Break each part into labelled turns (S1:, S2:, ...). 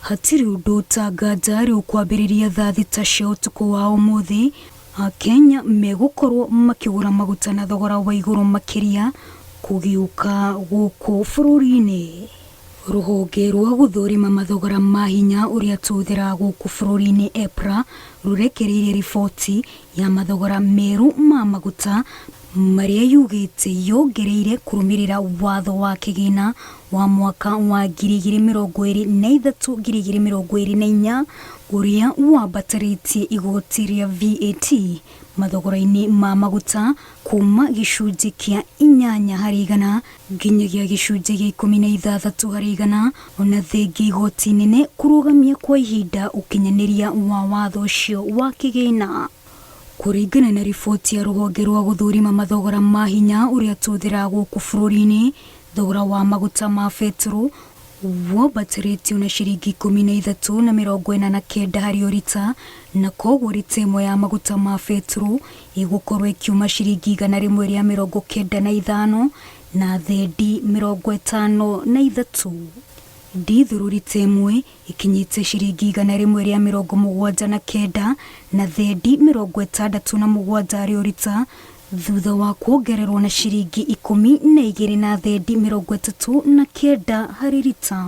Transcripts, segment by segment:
S1: Hatirĩ ũndũ ũtanganja rĩu kwambĩrĩria thaa thita cia ũtukũ wa ũmũthĩ, Akenya megũkorwo makĩgũra maguta na thogora wa igũrũ makĩria kũgĩũka gũkũ bũrũri-inĩ. Rũhonge rwa gũthũrima mathogora ma hinya ũrĩa tũhũthĩraga gũkũ bũrũri-inĩ EPRA rũrekereirie riboti ya mathogora merũ ma maguta marĩa yugĩte yongereire kũrũmĩrĩra watho wa kĩgĩna wa mwaka wa 2023 2024 ũrĩa wambatĩrĩtie igoti rĩa VAT mathogora-inĩ ma maguta kuma gĩcunjĩ kĩa 8% nginyagia gĩcunjĩ gĩa 16% ona thengia igoti inene kũrũgamia kwa ihinda ũkinyanĩria wa watho ũcio wa kĩgĩna. Kũringana na riboti ya rũhonge rwa gũthũrima mathogora ma hinya ũrĩa tũhũthĩraga gũkũ bũrũri-inĩ, thogora wa maguta ma betũrũ wambatĩrĩtio na ciringi 13.49 harĩ o rita, na koguo rita ĩmwe ya maguta ma betũrũ ĩgũkorwo ĩkiuma ciringi 195 na thendi 53. Ndithũrũ rita ĩmwe ĩkinyĩte ciringi 179 na thendi 67 harĩ o rita, thutha wa kuongererwo na ciringi 12 na thendi 39 harĩ rita.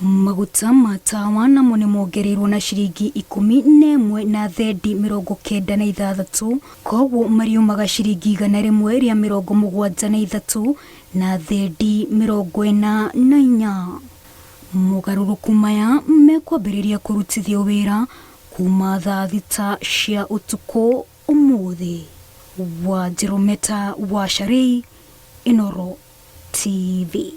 S1: Maguta ma tawa namo nĩ mongereirwo na ciringi 11 na thendi 96 koguo mariumaga ciringi 173 na thendi 44. Mogarũrũku maya mekwambĩrĩria kũrutithio wĩra kuma thaa thita cia ũtukũ ũmũthĩ. Wanjirũ Meta wa Sharei, Inooro TV.